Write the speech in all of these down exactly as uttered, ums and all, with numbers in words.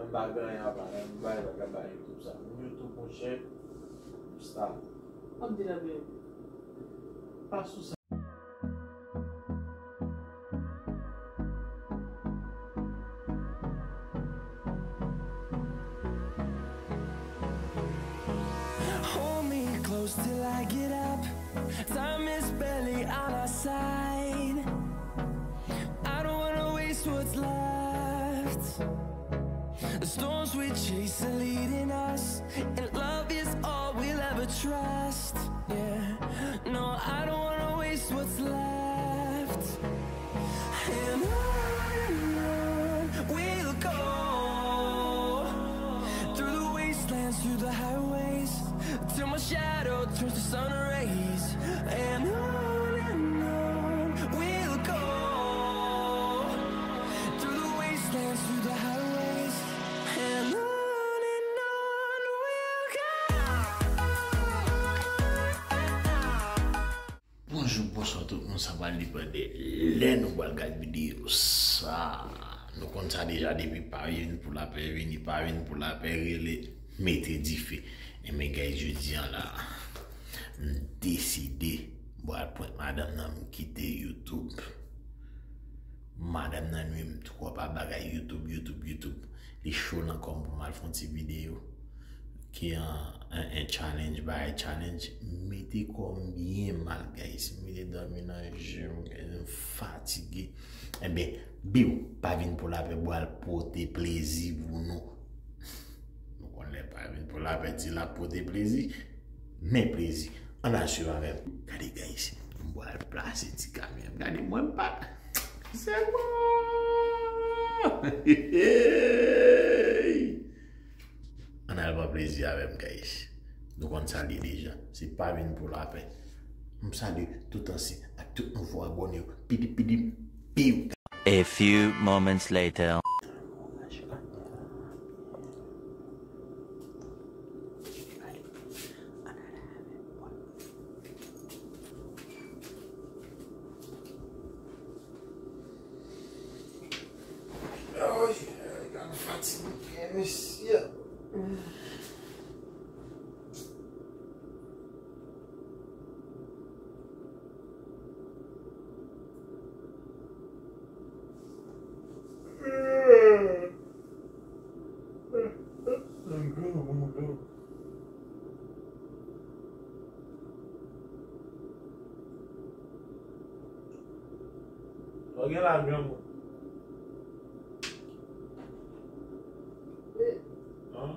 M pa gen anyen apa, men m bay bagay ba YouTube sa. Moun YouTube, monchè, m stab. W ap di la byen. Pa sou sa. Hold me close till I get up. Time is barely on our side. I don't wanna waste what's left. The storms we chase are leading us, and love is all we'll ever trust. Yeah, no, I don't wanna waste what's left. And on and on we'll go, through the wastelands, through the highways, till my shadow turns to sun rays. And on and on we'll go, through the wastelands, through the highways, and on and on we'll go. Bonjou, bonswa tout moun, sa pral depann de lè nou pral gad videyo sa. Nou konn sa deja, depi pa vin pou lapè vini, pa vin pou lapè rele, mete dife. Enben guys, jodi an la, m deside m pral prank madanm nan, m kite YouTube. Madanm nan nwi m twòp a bagay YouTube, YouTube, YouTube. Li cho nan kò m pou m al fè yon ti videyo. Ki an, an, an challenge, bagay challenge. M mete kò m byen mal, guys. M mete dòmi nan je m, guys. M fatige. Enben, biw, pa vin pou lapè, m pral pote plezi pou nou. Nou konn lè pa vin pou lapè, di l ap pote plezi. Men plezi. Ann al swiv avè m. Gade, guys. M pral plase ti kamera m. Gade, mwen m pa. Se bon! Ann al pran plezi avè m, guys. Nou konn sa l ye deja. Se pa vin pou lapè. M salye tout ansyen ak tout nouvo abòne yo. Pidim, pidim, piw! A few moments later. Ay, ay, gade fatig, mesye. Ou gen la granmoun. An?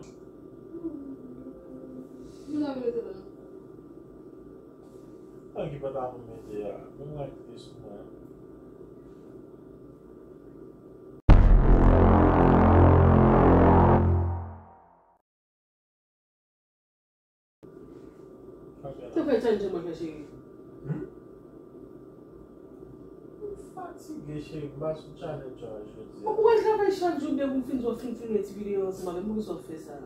An ki pantalon mete a? Menm la ki te sou mwen an. Sa fè challenge mwen fè cheri. M fatige cheri, m pa sou challenge an jodi a. Ou pral travay chak jou byen pou m fin di w fin filme ti videyo ansanm avè m, poukisa w fè sa?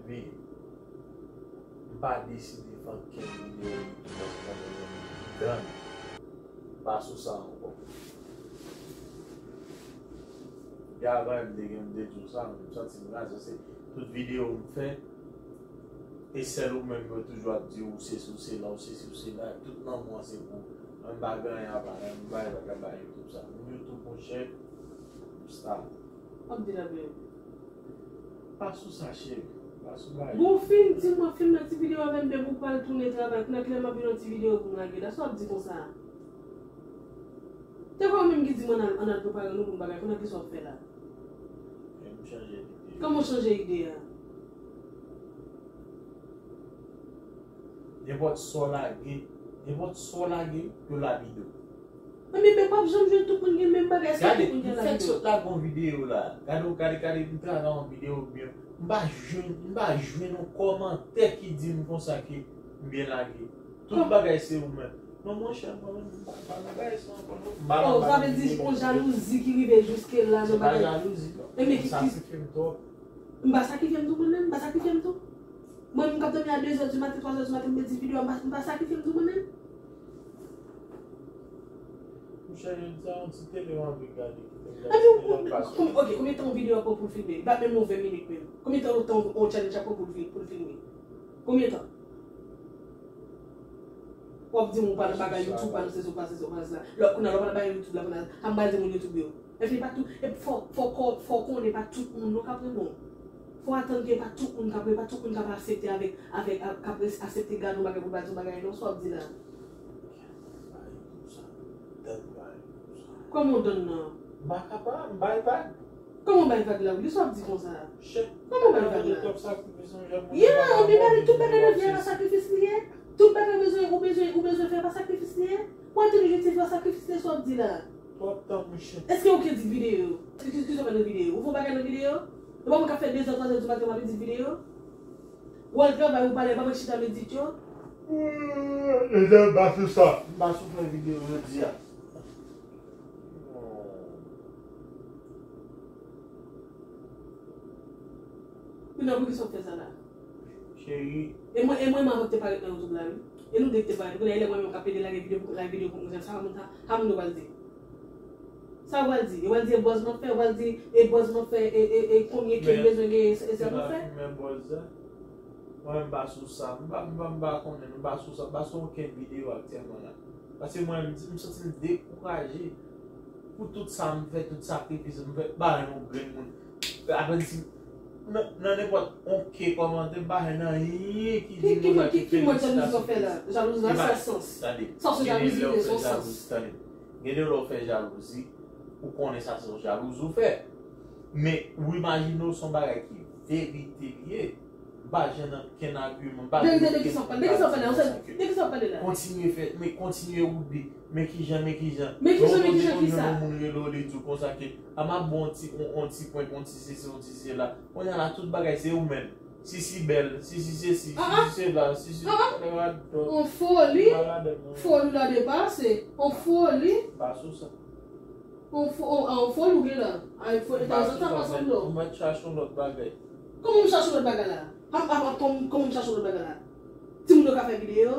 Epi, m pa deside fè okenn videyo YouTube ansanm avè yon moun ki gang. M pa sou sa ankò. Depi avan yè m te gen, m te di w sa, m santi m raze, se tout videyo m fè, e sèl ou menm yo toujou ap di ou se si ou se la, ou se si ou se la, tout lanmou an se pou ou. Mwen m pa gen anyen apa, men m bay bagay ba YouTube sa. Moun YouTube monchè, m stab. W ap di la byen. Pa sou sa cheri, pa sou bagay. Bon, w fin di m w ap filme ti videyo avè m depi w pral tounen travay, kounye a kilè m ap vin yon ti videyo pou m lage la, sa w ap di konsa a? Te kwè ou menm ki di m ann al, ann al prepare nou pou n bagay, kounye a kisa w ap fè la? Men m chanje ide. Kòman w chanje ide a? Nenpòt sa w lage, nenpòt sa w lage, yo lapide w. Ebyen, men w ap janm jwenn tout moun gen menm bagay, èske tout moun gen lapide w? Gade, m fèk sot lage yon videyo la. Gade, gade, gade, m travay yon videyo byen. M pa jwenn, m pa jwenn yon kòmantè ki di m konsa ke m byen lage. Tout bagay se ou menm. Non, monchè, mwen menm, m pa, m pa nan bagay sa ankò, non. M pa nan bagay videyo. Oh, sa vle di yon jalouzi ki rive jiske la nan bagay. Se pa jalouzi, non. Ebyen, ki, ki, m sakrifye m twòp. M pa sakrifye m tou, mwen menm, m pa sakrifye m tou. Mwen menm k ap dòmi a de zè di maten, twa zè di maten, m mete videyo, m pa, m pa sakrifye m tou, mwen menm. Monchè, jodi a, yon ti tele m anvi gade. Kite m gade si te nan pase. Epi, ok, konbyen tan yon videyo ap pran pou l filme? Li pa menm yon ven minit menm. Konbyen tan yon, yon challenge ap pran pou l fi-, pou l filme? Konbyen tan? W ap di m ou pa nan bagay YouTube, pa nan sezi, pa nan sezi, pa nan sezi. Lè, kounye a, lè w pa nan bagay YouTube la, kounye a, sa m pral di moun YouTube yo. Epi pa tout, epi fò, fò, fò, fò konnen pa tout moun non k ap renmen w. Fò atann ke pa tout moun k ap, pa tout moun k ap aksepte avèk, avèk, k ap aksepte gade yon bagay pou l pa di yon bagay non, sa w ap di la. Kòman w donn nan? M pa kapab, m bay vag. Kòman w bay vag la, wi? Sa w ap di konsa? Kòman w bay vag la? Yeah, anpil bagay, tout bagay nan vi a pa sakrifis li ye. Tout bagay bezwen, ou bezwen, ou bezwen fè pa sakrifis li ye. Pou attenn objektif la, sakrifis li ye, sa w ap di la. Twòp tan, monchè. Èske ou kritik videyo? Èske, èske w fè nan videyo? Ou fè yon bagay nan videyo? Ou pa mwen k ap fè de zè, twa zè di maten, w ap edit videyo? Ou al travay, ou pale, pa mwen chita medit yo? Deja, m pa sou sa. M pa sou fè videyo jodi a. Kounye a, poukisa w fè sa la? Cheri. E mwen, e mwen, m avè w te parèt nan YouTube la, wi. E nou de ki te parèt. Kounye a, e lè mwen menm k ap pede lage videyo pou, lage videyo pou mwen, sa moun ta, sa moun yo pral di? Sa w pral di? Yo pral di e buzz m ap fè, yo pral di e buzz m ap fè, e, e, e konbyen ke m bezwen genyen, e, e sa m ap fè? Men buzz la. Mwen, m pa sou sa. M pa, m pa, m pa konnen, m pa sou sa. M pa sou okenn videyo aktyèlman la. Paske mwen, m, m santi m dekouraje pou tout sa m fè, tout sakrifis m fè, m pa jwenn yon grenn moun. Apre si, nan, nan nenpòt yon ke kòmantè, m pa jwenn anyen ki di mwen sa ki felisitasyon. Ki, ki, ki, ki mòd jalouzi w fè la? Jalouzi la, sa sans. Tande, sa se jalouzi, li san sans. Tande. Gen de lè w fè jalouzi, ou konnen sa se yon jalouzi ou fè. Men, ou imajine w se yon bagay ki verite li ye. M pa jwenn okenn agiman, m pa jwenn okenn bagay. De ki sa w pale? De ki sa w pale la? Kontinye fè, men kontinye woude. Men kijan, men kijan. Men kijan, men kijan, kisa? Lè w tande yon moun rele w, li di w konsa ke, a, m ap ba w yon ti, yon, yon ti prank, yon ti sesi, yon ti sela. Kounye a la, tout bagay se ou menm. Sisi bèl, Sisi sesi, Sisi sela, Sisi... An foli, foli la depase, an foli. Pa sou sa. An fo-, an, an foli ou gen la. Ay, fo-, tanzantan pa sanble w. Ou mèt chache yon lòt bagay. Kòman m chache yon lòt bagay la? Kòman, kòman, kòman m chache yon lòt bagay la? Timoun yo ka fè videyo.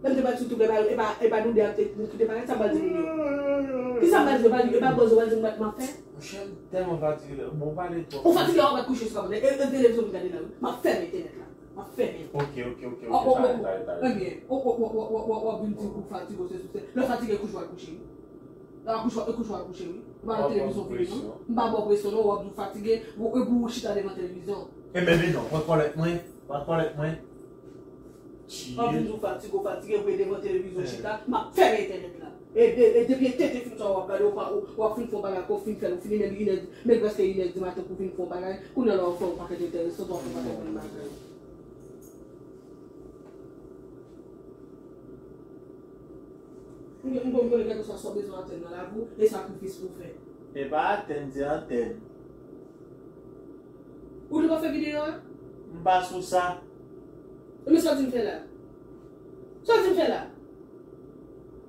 Lè m te pati YouTube, e pa, e pa, e pa nou de ak te, nou ki te parèt, sa m pral di moun yo? Kisa m pral di yo? E pa, e pa buzz yo pral di m m ap fè? Monchè, m tèlman fatige la. Bon, pale twòp. Ou fatige, w ap kouche sou kòmantè. E, e televizyon m gade la, wi. M ap fèmen entènèt la. M ap fèmen. Ok, ok, ok, ok. Talè, talè, talè. Ebyen, w ap vin di w fatige, se sou se. Lè w fatige, kouche, w al kouche, wi. Lè w kouche, w al kouche, wi. Ou pa nan televizyon fini, non. M pa ba w presyon, non. W ap di w fatige, epi w chita devan televizyon. Ebyen, men non, pran kòlèt mwen, pran kòlèt mwen. W ap vin di w fatige, w fatige, ou devan televizyon chita, m ap fèmen entènèt la. E, e, e depi e tete fim sa w ap gade, w pa, w, w ap fin fè yon bagay, ke w fin fè l, ou fini, men li inè, men prèske inè di maten pou w vin fè yon bagay, kounye a la w ap fè yon pakèt enteresan, w ap fè yon pakèt bèl bagay. M, m, m konnen kèlkeswa sa w bezwen atenn nan lavi w, e sakrifis pou w fè. E pa atenn, di atenn. Ou dwe pa fè videyo a? M pa sou sa. Ebyen sa w di m fè la? Sa w di m fè la?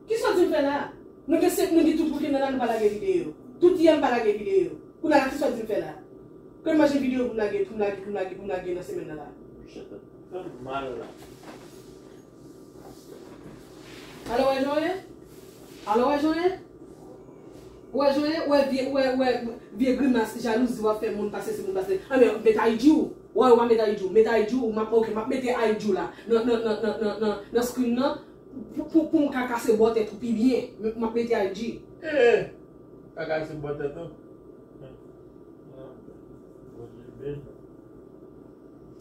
Kisa w di m fè la? Nou gen senk, nou gen tout wikenn nan la, nou pa lage videyo. Tout yè m pa lage videyo. Kounye a la, kisa w di m fè la? Ke m manje videyo pou m lage, pou m lage, pou m lage, pou m lage nan semèn nan la. Fè m mal la. Alò, wè jan w ye? Alò, wè jan w ye? Ou wè jan w ye? Ou wè vye, ou wè, ou wè vye grimas jalouzi w ap fè moun pase, se moun pase. Anben, met I G w. Wè, w pa met I G w. Met I G w, m ap, ok, m ap mete I G w la. Nan, nan, nan screen nan. Pou, pou, pou m ka kase bò tèt ou pi byen. M, m ap mete I G. Eh! Ka kase bò tèt ou.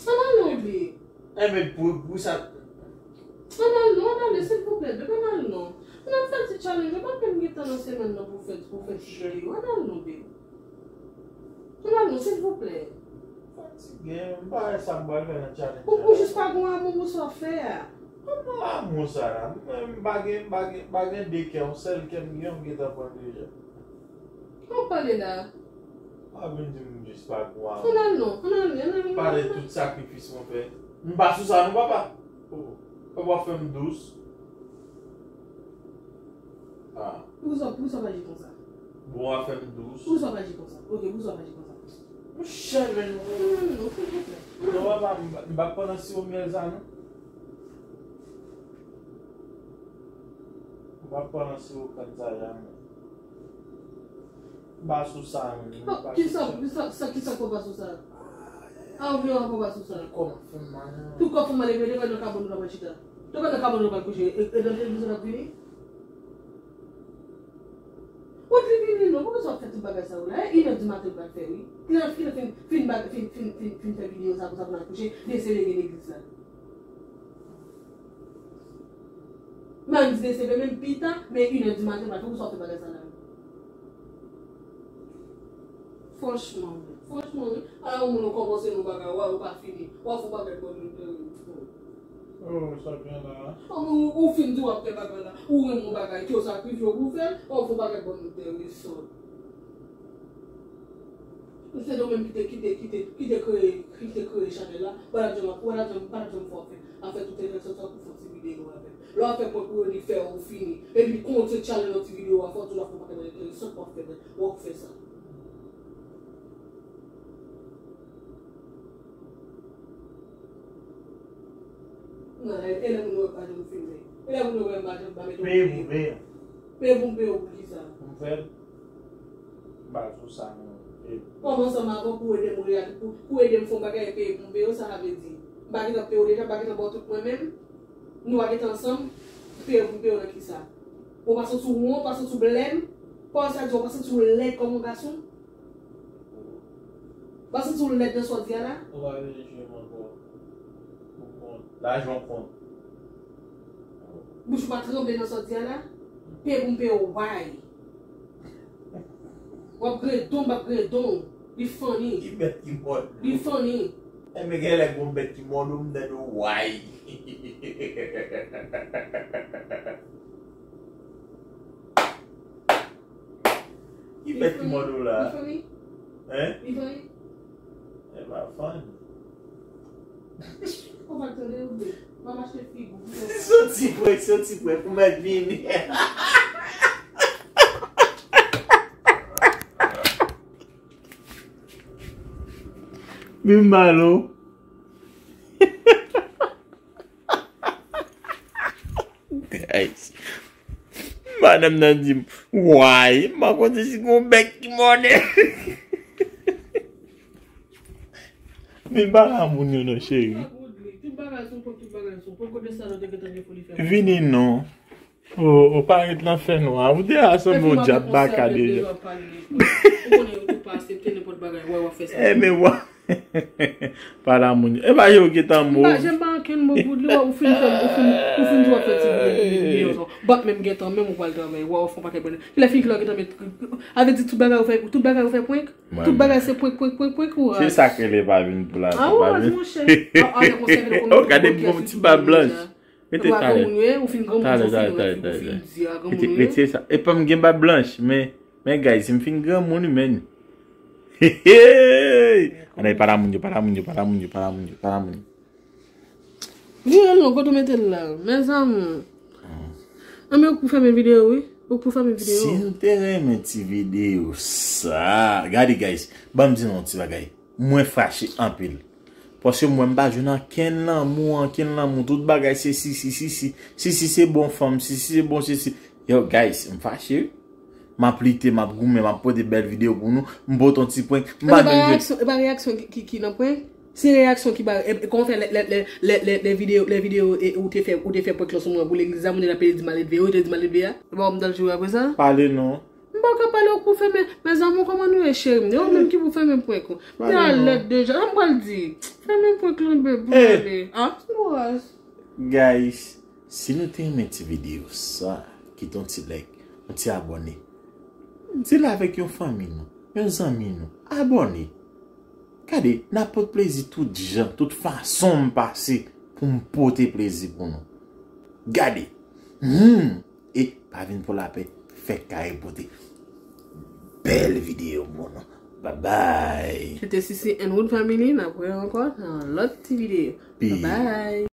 Ann al non, ebyen. Enben, pou, pou sa. Ann al non, ann ale, silvouplè, babe, ann al non. Ann al fè ti challenge, ou pa menm gen tan nan semèn nan pou fè, pou fè ti videyo. Ann al non, babe. Ann al non, silvouplè. Fatige, m pa wè sa m pral fè nan challenge sa. Ou, ou jis pa gon amou pou sa w fè a. Ann al amou sa la. Mwen, m pa gen, m pa gen, m pa gen de kè, yon sèl kè m gen, m gentan pran deja. Sa w pale la? Pa vin di m jis pa gou a. Ann al non, ann al, ann al, ann al. Pale tout sakrifis mwen fè. M pa sou sa non, papa. Oh, papa fè m dous. Ah. Poukisa, poukisa w pa aji konsa? Bon, w ap fè m dous. Poukisa w pa aji konsa? Ok, poukisa w pa aji konsa? Monchè, men. Non, non, non, silvouplè. Non, papa, m pa, m pa pran nan siwo myèl sa non. M pa pran nan siwo kann sa jamè. M pa sou sa, menm. M pa sou sa. Kisa, kisa, kisa, kisa k fè w pa sou sa? A, ou vle w pa sou sa? Tout kò m ap fè m mal. Tout kò w fè w mal, epi devan nan kabòn ou ta pral chita. Devan nan kabòn ou ta pral kouche, e, e nan televizyon l ap vini? Ou di vini non, poukisa w ap fè tout bagay sa yo la? E inè di maten ou pral fè, wi. Kilè, kilè fin, fin, fin, fin, fin, fin fè videyo sa pou sa pou n al kouche, desele gen legliz la. Mwen di desele menm pita, men inè di maten ou pral fè, poukisa w ap fè bagay sa la? Franchman, franchman, wi. Ala yon moun ou kòmanse yon bagay, w a, ou pa fini. W a fè yon bagay bòn nou tèris. Oh, sa byen la. Ou, ou, ou fin di w ap fè bagay la. Ou renmen yon bagay, ke w sakrifye w pou w fè l, w a fè yon bagay bòn nou tèris. Se nou menm ki te, ki te, ki te, ki te kreye, ki te kreye chanèl la. Wè la, jan, wè la, jan, wè la, jan fò fè. A fè tout enteresan sa pou fè ti videyo avè. Lè w ap fè prank pou yo di fè ou fini. Epi kontinye challenge nan ti videyo a, fò toujou ap fè yon pakèt bagay enteresan pou w ap fè, w ap fè sa. Nan, e, e lè moun yo wè pa janm filme. E lè moun yo wè m pa janm pa mete. Peye pou peye. Peye pou m peye w pou kisa? Pou m fè l. M pa sou sa non. Kòman ansanm avè w pou ede m real, pou, pou ede m fè yon bagay e peye pou m peye w, sa sa vle di? M pa gentan peye w deja, m pa gentan ba w tout mwen menm? Nou pa gentan ansanm, peye pou m peye w nan kisa? Ou pa santi w wont, ou pa santi w blèm? Pawòl sa di w pa santi w lèd kòm yon gason? Ou pa santi w lèd nan sa w di a la? Ou pa vin jwe m ankò. Ou kont. Lajan w kont. Bouch ou pa tranble nan sa w di a la? Peye pou m peye w, why? W ap gredon, m ap gredon. Li funny. Ki bèt ki mòd. Li funny. Enben, genlè gon bèt ki mòd ou, m tande w, why? Ki bèt ki mòd ou la? Li funny. Hein? Li funny. E pa funny. Ou pa tande ou byen. M ap achte figi pou ou. Se yon ti prank, se yon ti prank pou mèt vini. Vin malo. Guys. Madanm nan di m, why? M pa konn si gon bèk ki mòde. Vin pale a moun yo non, cheri. Tout bagay sou pòt, tout bagay sou pòt. Kote sa nou te gentan gen pou li fè? Vini non. Ou, ou parèt nan fènwa. Ou deja sanble yon dyab baka deja. Ou konnen yo tou pa aksepte nenpòt bagay. Wè, w ap fè sa. Eh, men wa. Pale a moun yo. E pa yo gentan move. M pa janm pa ankenn mo pou li, ou fin fè, ou fin, ou fin di w ap fè ti videyo sa. Bat menm gentan, menm ou pral travay. Wè, w ap fè yon pakèt bagay. Kilè figi la gentan met, avè di tout bagay ou fè, tout bagay ou fè prank. Tout bagay se prank, prank, prank, prank ou raz. Se sa k rele pa vin pou la, a, ou raz, monchè. A, a, lè konsa, vin konn ou gade bon ti bab blanch. Mete talè. Ou fin granmoun, ou fin, ou fin di a granmoun. Retire sa. Epa m gen bab blanch, men, men guys, m fin granmoun, men. Hey, hey! Ann, pale a moun yo, pale a moun yo, pale a moun yo, pale a moun yo, pale a moun yo. Vire l non, kote w mete l la? Mes amours. Anben, ou k pou fèmen videyo, wi. Ou k pou fèmen videyo. Si nou te renmen ti videyo sa, gade, guys, ban m di nou yon ti bagay. Mwen fache anpil. Paske mwen m pa jwenn ankenn lanmou, ankenn lanmou. Tout bagay se Sisi, Sisi. Sisi se bon fanm, Sisi se bon sesi. Yo, guys, m fache, wi. M ap lite, m ap goumen, m ap pote bèl videyo pou nou. M pote yon ti prank. M pa jwenn. E pa reyaksyon, e pa reyaksyon ki, ki, ki nan prank. Se reyaksyon ki ba, e, e, kòman fè lè, lè, lè videyo, lè videyo, e, ou te fè, ou te fè prank lan sou mwen pou legliz la, moun yo t ap pede di maledve, wi, te di maledve a. E pa w m t al joure apre sa? Pale non. M pa ka pale, ou k pou fèmen. Mes amours, kòman nou ye, cheri m? E ou menm ki pou fèmen prank ou. Te alèd deja. Sa m pral di? Fèmen prank lan, babe, pou n ale. Ah, se kouraz. Guys, si nou te renmen ti videyo sa, kite yon ti like, yon ti abòne. Di l avèk yon fanmi nou, yon zanmi nou. Abòne. Gade, n ap pote plezi tout jan, tout fason m pase pou m pote plezi pou nou. Gade. Hmm. E pa vin pou lapè, fè kay pote bèl videyo pou nou. Bye bye. Se te Sisi and Wood Family, n ap wè ankò nan lòt ti videyo. Peace. Bye bye.